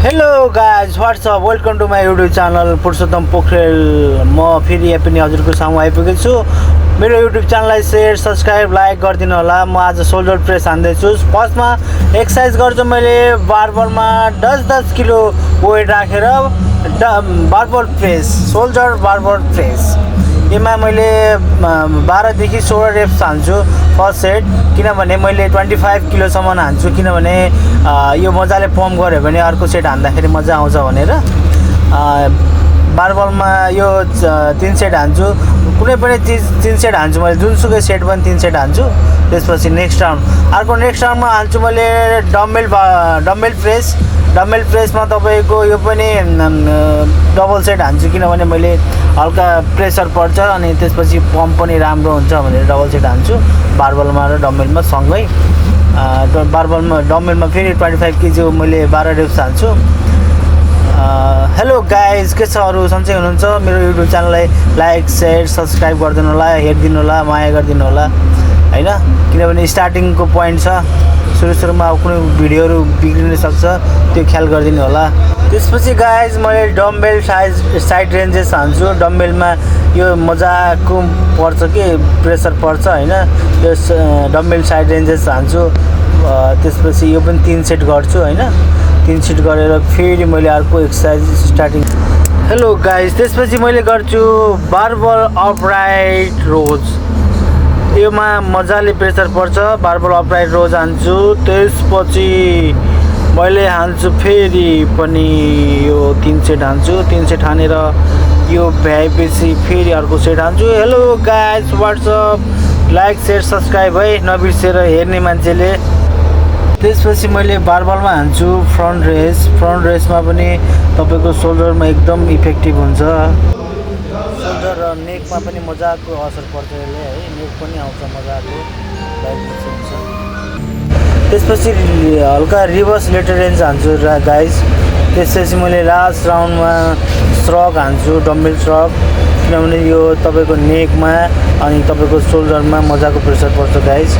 Hello guys what's up welcome to my YouTube channel Purushottam Pokhrel. म फेरि पनि हजुरको सामु आइपुगेको छु। मेरो युट्युब च्यानललाई सेयर सब्सक्राइब लाइक गरिदिनु होला। म आज सोल्डर प्रेस हान्दैछु। फर्स्टमा एक्सर्साइज गर्छु मैले बारबलमा 10-10 किलो वेट राखेर barbell press shoulder barbell press. यसमा मैले 12 देखि 16 रेप्स हान्छु फर्स्ट सेट, किनभने मैले 25 किलोसम्म हान्छु, किनभने यो मजाले पम्प गऱ्यो भने अर्को सेट हान्दाखेरि मजा आउँछ भनेर। बारबलमा यो 3 सेट हान्छु, कुनै पनि 3 सेट हान्छु मैले, जुनसुकै सेट पनि 3 सेट हान्छु। त्यसपछि नेक्स्ट राउन्डमा हान्छु मैले डम्बेल प्रेसमा तपाईँको यो पनि डबल सेट हान्छु, किनभने मैले हल्का प्रेसर पर्छ अनि त्यसपछि पम्प पनि राम्रो हुन्छ भनेर डबल सेट हान्छु बारबलमा र डम्बेलमा सँगै। डम्बेलमा फेरि 25 केजी मैले 12 रेप्स हान्छु। हेलो गाइज, के छ अरू सन्चै हुनुहुन्छ? मेरो युट्युब च्यानललाई लाइक सेयर सब्सक्राइब गरिदिनु होला, हेरिदिनु होला, माया गरिदिनु होला हैन, किनभने स्टार्टिङको पोइन्ट छ। सुरुमा अब कुनै भिडियोहरू बिग्रिन सक्छ, त्यो ख्याल गरिदिनु होला। त्यसपछि गाइज मैले डम्बेल साइड रेन्जेस हान्छु। डम्बेलमा यो मजाको पर्छ कि प्रेसर पर्छ हैन, यो डम्बेल साइड रेन्जेस हान्छु। त्यसपछि यो पनि 3 सेट गर्छु हैन, 3 सेट गरेर फेरि मैले अर्को एक्सर्साइज स्टार्टिङ। हेलो गाइज, त्यसपछि मैले गर्छु बारबल अपराइट रोज। योमा मजाले प्रेसर पर्छ, बारबल अपराइट रोज हान्छु। त्यसपछि मैले हान्छु फेरि पनि यो 3 सेट हान्छु। 3 सेट हानेर यो भ्याएपछि फेरि अर्को सेट हान्छु। Hello guys WhatsApp, like share subscribe है नबिर्सेर हेर्ने मान्छेले। त्यसपछि मैले बारबलमा हान्छु फ्रन्ट रेसमा पनि तपाईँको सोल्डरमा एकदम इफेक्टिभ हुन्छ। सोल्डर र नेकमा पनि मजाको असर पर्छ यसले है, नेक पनि आउँछ मजाको डायग्नोसिस हुन्छ। त्यसपछि हल्का रिभर्स लेटर रेन्ज हान्छु गाइज। त्यसपछि मैले लास्ट राउन्डमा स्ट्रक हान्छु, डम्बेल स्ट्रक, किनभने यो तपाईँको नेकमा अनि तपाईँको सोल्डरमा मजाको प्रेसर पर्छ गाइज।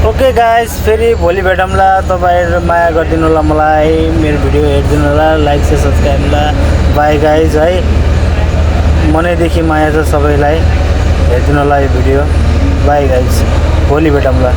ओके गाइज, फेरि भोलि भेटौँला। तपाईँहरू माया गरिदिनु होला मलाई, मेरो भिडियो हेरिदिनु होला, लाइक सेयर सब्सक्राइब होला। बाई गाइज है, मनैदेखि माया छ सबैलाई, हेरिदिनु होला यो भिडियो। बाई गाइज, भोलि भेटौँला।